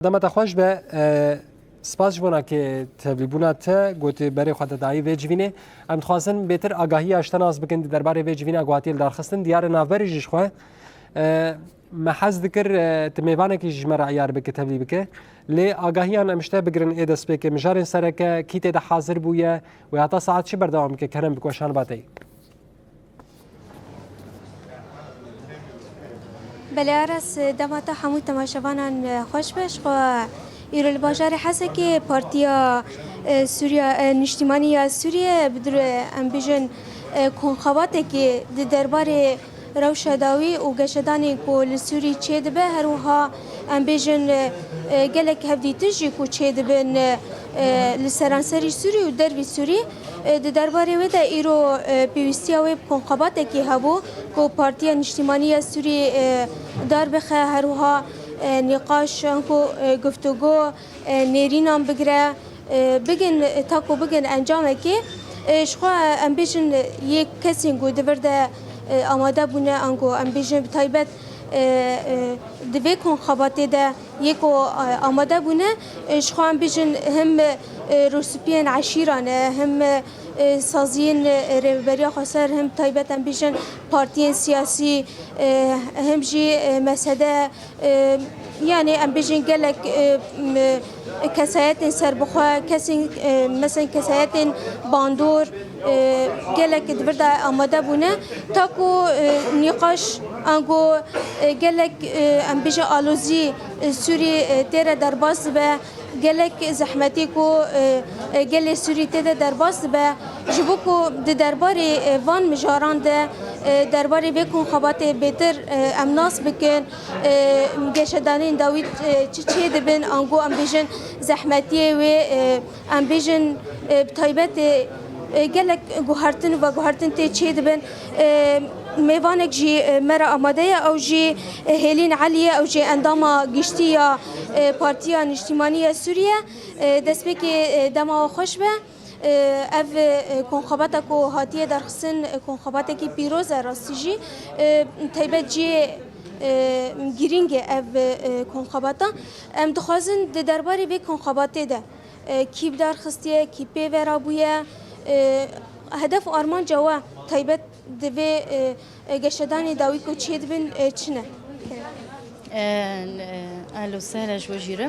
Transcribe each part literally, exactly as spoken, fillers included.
Dema te xweş be, e, spas ji bona ke tevlîbûna te gotê berê xwe te dayî vê civînê. Em dixwazin bêtir agahiya ji te nas bikin di derbarê vê civîna ku hatiye lidarxistin. Diyar e navberî jî ji xwe. E, me hez dikir, e, tu mêvanekî ji me re eyar bike, tevlî bike. Lê agahiyan em ji te bigirin ê destpêkê. Mijarên sereke kî tê de hazir bûye wê heta saet çi berdewam bike, kerem bike şanbateyî. Belê Aras, dema te hemû temaşevanan xweş be. Ji xwe îro li bajarê Hesekê Partiya, e, Sûriya, e, Niştimanî ya Sûriye bi dir, em bêjin, e, konxebatekê di derbarê rewşa dawî û geşedanên ku li Sûrî çêdibe, her wiha em bêjin, e, e, gelek hevdîtin jî ku çêdibin, e, e, li seranserî Sûrî û dervî Sûrî. E, di derbarê wê de îro, e, pêwîstiya wê bi konxebatekî hebû ku Partiya Niştimanî ya Sûrî, e, dar bixe, her wiha, e, nîqaş anku, e, guftûgo, e, nêrînan bigire, e, bigin, e, ta ku bigin encamekê. E, ji xwe, e, em bêjin, e, yê kesên ku di vir de, e, amade bûne, anku em bêjin bi taybet, e, e, di vê konxebatê de yê ku, e, amade bûne, e, ji xwe em bêjin him, e, rûspiyên eşîran e, him, e, saziyên, e, Rêveberiya Xweser, him taybet em bêjin partiyên siyasî, e, him jî, e, mesede, e, yanî em bêjin gelek, e, m-, kesayetên serbixwe, kesên, e, mesela kesayetên bandor, e, gelek di vir de amade bûne. Ta ku, e, nîqaş ango, e, gelek, e, em bêjin alozî, e, Sûrî, e, tê re derbas dibe, gelek zehmetî ku, e, e, gelê Sûrî tê de derbas dibe. Ji bo ku di derbarê, e, van mijaran de, e, derbarê vê konxebatê bêtir, e, em nas bikin, e, geşedanên dawî, e, çi çê dibin, ango em bêjin zehmetiyê wê, e, em bêjin, e, bi taybetê, e, gelek guhertin û veguhertin tê çê dibin. E, mêvanek jî, e, me re amade ye, ew jî, e, Hêlîn Elî ye, ew jî endama giştî ya, e, Partiya Niştimanî ya Sûriye. E, destpêkê, e, dema we xweş be. E, ev, e, konxebata ku hatiye derxistin, e, konxebatekî pîroz e rastî jî. E, taybet cihê, e, girîng e ev, e, konxebata. Em dixwazin di derbarê vê konxebatê de, e, kî bi dar xistiye, kî pê ve rabûye, e, hedef û armanca we taybet di vê, e, e, geşedanê dawî ku çêdibin, e, çi ne? E, e, ehlo sehla ji we jî re.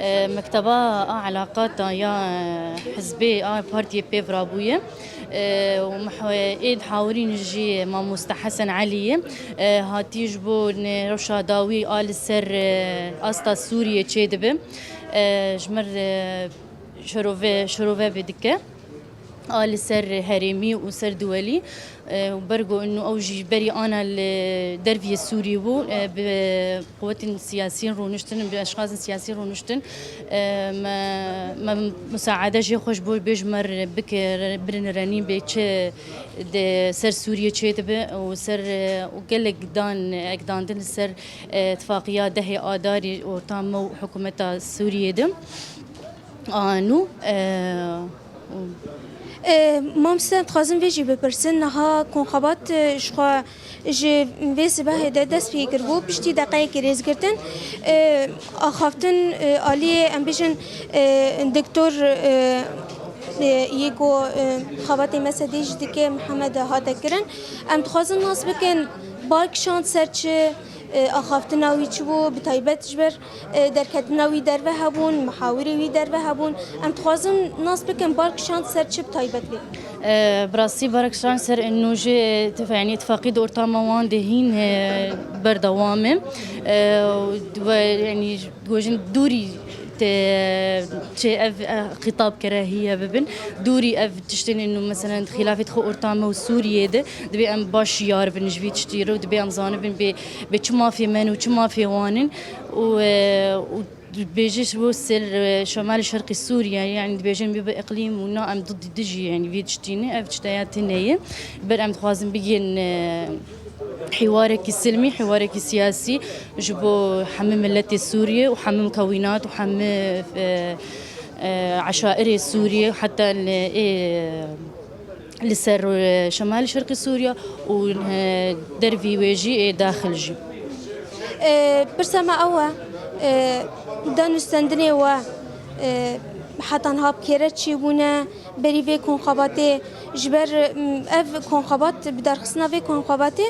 E, mekteba a elaqata ya, e, hizbê a partiyê pêv rabûye. E, û meh-, ê dihawirîn jî mamoste Hesen Elî ye. E, hatî ji bo ne rewşa dawî a li ser, e, asta Sûriyê çêdibe. E, ji me re şirove, şirove vê dike. A li ser herêmî û ser duwelî, e, û bergo inu ew jî berî ana li derviyê Sûrî bû, e, bi quwetên siyasî rûniştin, bi eşxasên siyasî rûniştin. E, me, me musaade jê xwe ji bo bê ji me re bike, re-, birin renîn bê çi di ser Sûriyê çêdibe û ser, e, û gelek dan, e, ek dandin li ser, e, tifaqiya dehê Adarî orta me û hikûmeta Sûriyê de. A nû, e, E, mamoste, em dixwazin vê jî bipirsin. Niha konxebat, e, ji xwe ji vê sibehê de dest pê kiribû, piştî deqeyekî rêzgirtin, e, axaftin, e, aliyê, em bêjin, e, doktor, e, e, yê ku, e, xebatê mesedê jî dike, Mihemed hate kirin. Em dixwazin nas bikin, bar kişand ser çi, e, axaftina wî çi bû, bi taybet ji ber, e, derketina wî derve hebûn, mihawirê wî derve hebûn. Em dixwazin nas bikin bar kişand ser çi bi taybet bê. E, bi rastî bar kişand ser ino jî, e, tif-, yanî îtifaqî di ortama wan de hîn, e, berdewam e. E, we, yanî, Dibêjin dûrî te çi ev, e, xîtab kerehîye bibin. Dûrî ev tiştên ino, meselen, di xîlafê xwe orta me û Sûriyê de, dibê em baş şiyar bin ji vî tiştî re û dibê em zanibin bê, bê çi mafê me ne û çi mafê wan in û, e, û dibêje ji bo ser, e, Şemalê Şerqî Sûriye, yanî dibêjin bê bi iqlîm û na em did-, dijî, yanî vî tiştî ne, ev tişteya tune ye. Ber em dixwazin bigihên, e, Hiwarekî silmî, hiwarekî siyasî ji bo hemî miletê Sûriyê û hemî mukewînat û hemî, e, e, eşairê Sûriyê, heta li, ê, li ser, e, şemalê şerqê Sûriya û, e, dervî wê jî, ê daxil jî. E, pirsa me ew e, e, Danûstendinê we, e, heta niha bi kê re çêbûne, berî vê konxebatê, ji ber, m, ev konxebat, bi derxistina vê konxebatê,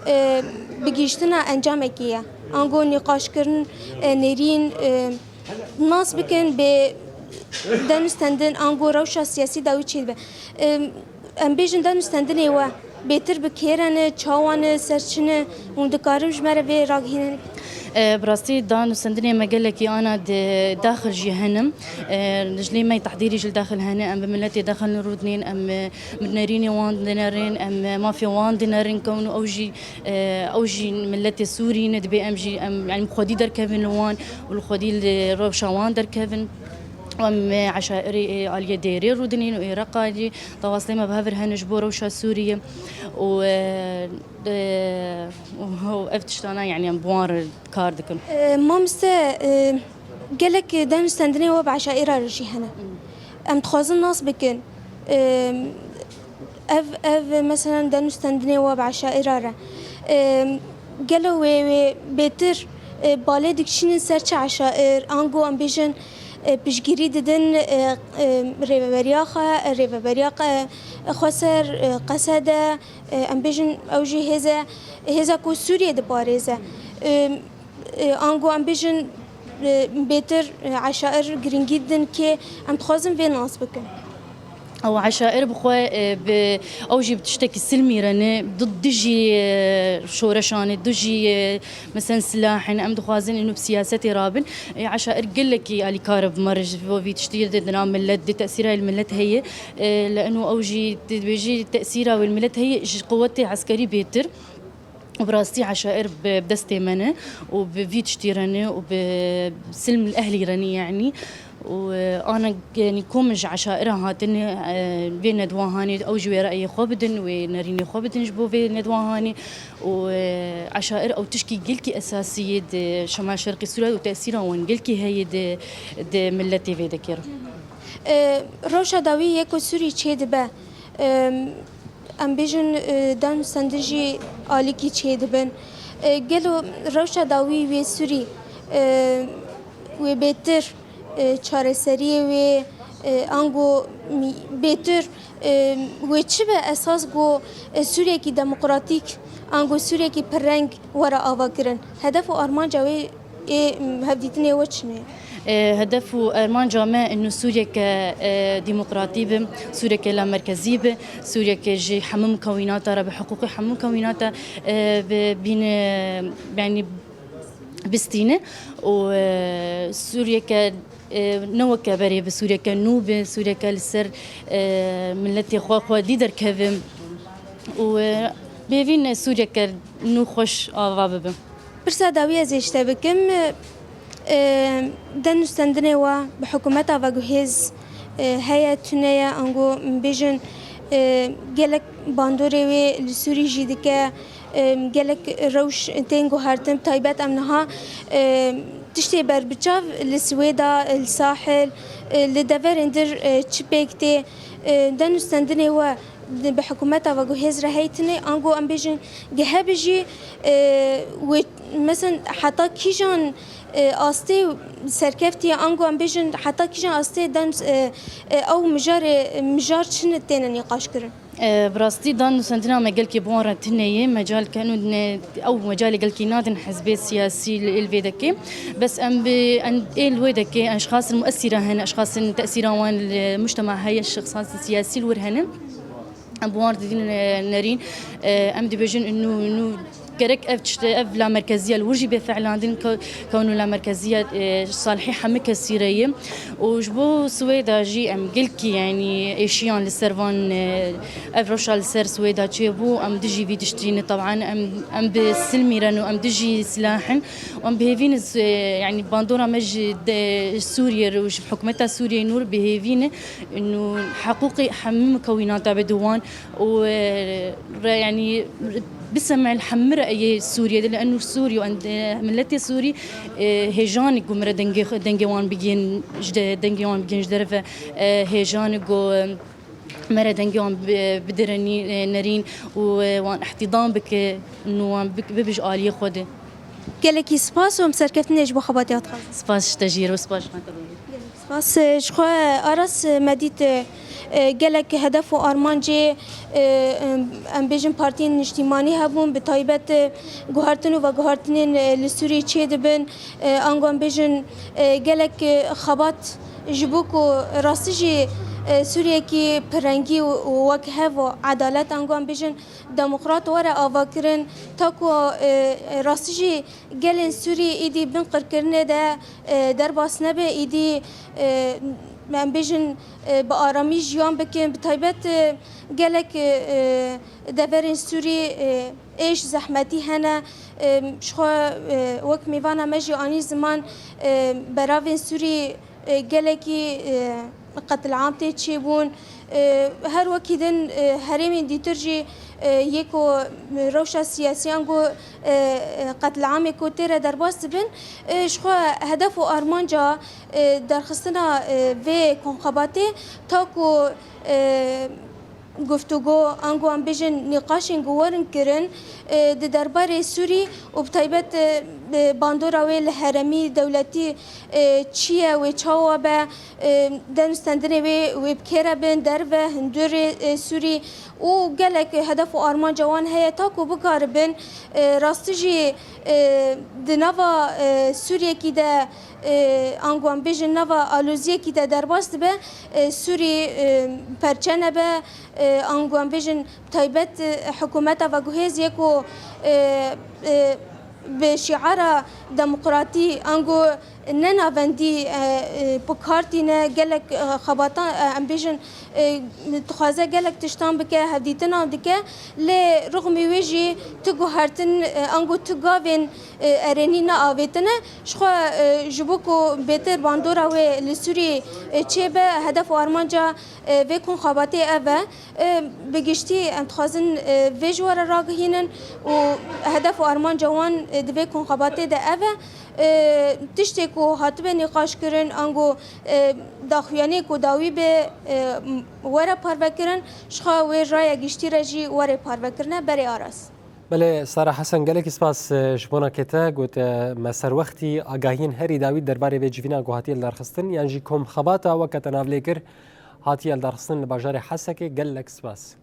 e, bi gihîştina encamekê ye. Ango nîqaşkirin, e, nêrîn, e, nas bikin bê danûstendin, ango rewşa siyasî dawî çêdibe. E, Em bêjin danûstendinê we bêtir bi kê re ne, çawa ne, ser çi ne, hûn dikarin ji me re vê ragihînin? E, bi rastî danûstendinê me gelekî ana di daxil jî hene. E, ji lê me tehdîrî ji li daxil hene, em bi miletê daxil rûdinên, em, e, bi nerînê wan dinerin, em, e, mafê wan dinerin, kewno ew jî, e, ew jî miletê Sûrî ne, dibê em jî, em, yanî bi xwedî derkevin li wan û li xwedî li rewşa wan derkevin. Em, e, eşairê, e, aliyê Dêrê rûdinên û Êreqa jî. Dawastê me bi hev re hene ji bo rewşa Sûriyê û, e, e, û ev tiştana, yanî em bi wan re kar dikin. E, mamoste, e, gelek danûstendinê we bi eşaira re jî hene. Em dixwazin nas bikin. E, ev, ev, meselen, danûstendinê we bi eşaira re. E, gelo wê, wê bêtir, e, balê dikişînin ser çi eşair, ango em bêjin, e, piştgirî didin, e, e, rêveberiya xwe, rêveberiya qe-, xweser, e, qesede, e, em bêjin ew jî hêze, hêza ku Sûriyê diparêze. E, e, ango em bêjin, e, bêtir, e, eşair girîngî didin kê em dixwazin vê nas bikin. Ew eşair bi xwe, e, bi, ew jî bi tiştekî silmî re ne, di-, dijî, e, şoreşan e, dijî, e, Mesela silah hene, em dixwazin û bi siyasetê rabin. E, eşair gelekî alîkar bi me re ji bo vî tiştî de di nav milet, di tesîra li milet heye. E, li eno ew jî dibêjî tesîra wê li milet heye ji quwetê eskerî bêtir. Û bi rastî eşair bi destê me ne û bi vî tiştî re ne û bi silm ehlî re ne, yanî. Û, e, ana, yanî, kom ji eşaira hatine, e, vê nedwa hanê, ew jî wê reyê xwe bidin, wê nerînê xwe bidin ji bo vê nedwa hanê. Û, e, eşair ew tişkî gelkî esasî yê di Şemal Şerqî Sûriya û tesîra wan gelkî heye di, di miletê vê dekê re. E, rewşa dawî yê ku Sûrî çêdibe, e, em bêjin, e, danûstendin jî alîkî çêdibin. E, gelo rewşa dawî wê Sûrî, e, wê bêtir, e, çareseriyê wê, e, ango mî-, bêtir, e, wê çi be esas ku, e, Sûriyekî demokratîk, ango Sûriyekî pirreng were avakirin? Hedef û armanca wê ê, m, hevdîtinê we çi ne? E, hedef û armanca me ino Sûriyeke, e, demokratî be, Sûriyeke lamerkezî be, Sûriyeke ji hemû mukewînata re, bi hiqûqê hemû mukewînata, e, bi, bîne, yanî, bistîne û, e, Sûriyeke, e, ne weke berê bi, Sûriyeke nû bi, Sûriyeke li ser, e, miletê xwe xwedî derkeve û, e, bêvîn Sûriyeke nû xweş ava bibe. Pirsa dawî ez ê ji te bikim, e, danûstendinê we bi hikûmeta veguhêz, e, heye, tune ye, ango bêjin, e, gelek bandorê wê li Sûrî jî dike, e, gelek rewş tên guhertin, taybet em niha, e, tiştê berbiçav li Swêda, li Sahil, e, li deverên dir, e, çi pêk tê, e, danûstendinê we di, bi hikûmeta veguhêz re heytine, ango em bêjin gehebe jî, e, wê, mesela heta kîjan, e, astê serkeftiye, ango em bêjin heta kîjan astê danûs-, e, e, ew mijarê, mijar çi ne têne nîqaşkirin? E, bi rastî danûstendina me gelkî bi wan re tune ye. Mecal keno ne, ew mecalê gelkî nadin hizbê siyasî li, li vê dekê. Bes em bi, em ê li wê dekê, eşxasên muesîra hene, eşxasên tesîra wan li mujtema heye, şexsasên siyasî li wir hene. Em bi wan re didin, e, nerîn. E, em dibêjin inu, inu Gerek ev tişt, ev lamerkeziya li wir jî bê filandin, ke-, kewno lamerkeziya, e, salihê hemî kesî re ye. Û ji bo Swêda jî em gelkî, yanî, êşiyan li ser van, e, ev rewşa li ser Swêda çêbû, em dijî vî tiştî ne. Teban em, em bi silmî re ne û em dijî silah in. Û em bi hêvî ne, e, yanî, bandora me ji de, Sûriyê re û ji hikûmeta Sûriyeyê nû re bi hêvî ne. Û heqûqê hemî mukewînata be di wan û, e, re, yanî, bisemel hemî reyê Sûriyê de, li eno Sûrî û end-, e, miletê Sûrî, e, hêjan e ku me re dengê, dengê wan bigihên ji de, dengê wan bigihên ji derve, e, hêjan e ku, e, me re dengê wan bi-, bidirenî, e, nerîn û, e, wan îhtîdam bike, û wan bik-, bibe ji aliyê xwe de. Gelekî spas û em serkeftinê ji bo xebatê hat xwazin. Spas ji te jî, spas ji me. Spas, e, ji xwe Aras, e, me dît, e, e, gelek hedef û armancê, e, em, em bêjin partiyên niştîmanî hebûn, bi taybet, e, guhertin û veguhertinên, e, li Sûriyê çêdibin. E, ango em bêjin, e, gelek, e, xebat ji bo ku rastî jî, e, Sûriyekî pirrengî û, û wekhev û edalet, ango em bêjin demokrat were avakirin, ta ku, e, rastî jî gelên Sûrî îdî bin qirkirinê de, e, derbas nebe, îdî, e, em bêjin, e, bi aramî jiyan bikin. Bi taybet, e, gelek, e, e, deverên Sûrî, e, êş, zehmetî hene. E, ji xwe, e, wek mêvana me jî anî ziman, e, beravên Sûrî, e, gelekî, e, qetil'am tê çêbûn. E, her wekî din, e, herêmên dîtir jî, e, yê ku rewşa siyasî ango, e, e, qetil'amê ku tê re derbas dibin, e, ji xwe hedef û armanca, e, derxistina, e, vê konxebatê ta ku, e, guftûgo, ango em bêjin nîqaşên ku werin kirin, e, di derbarê Sûrî û bi taybet, e, bi bandora wê li herêmî dewletî, e, çi ye, wê çawa be, e, denûstendinê wê, wê bi kê re bin, derve, hundirê, e, Sûrî û gelek hedef û armanca wan heye ta ku bikaribin, e, rastî jî, e, di nava, e, Sûriyekî de, e, ango em bêjin nava aloziyekî de derbas dibe, e, Sûrî, e, perçe nebe, e, ango em bêjin taybet, e, hikûmeta veguhêz yê ku, e, e, bi şiara demokratî ango ne navendî, e, e, bi kar tîne, gelek, e, xebatan, e, em bêjin, e, dixwaze gelek tiştan bike, hevdîtinan dike, lê rixmî wê jî tu guhertin, e, ango tu gavên, e, erênî neavêtine. Ji xwe, e, ji bo ku bêtir bandora wê li Sûrî, e, çêbe, hedef û armanca, e, vê konxebatê ev e. E, bi giştî em dixwazin, e, vê ji we re ragihînin û hedef û armanca wan, e, di vê konxebatê de ev e. E, tiştê ku hatibe nîqaş kirin, ango, e, daxuyaniyê ku dawî be, e, were parvekirin, ji xwe wê raya giştî re jî were parvekirine. Berê Aras. Belê, Sara Hesen, gelekî spas, e, ji bona kê te got, e, me serwextî agahiyên herî dawî derbarê vê civîna ku hatiye lidarxistin, yan jî komxebata weke te navlêkir hatiye lidarxistin li bajarê Hesekê. Gelek spas.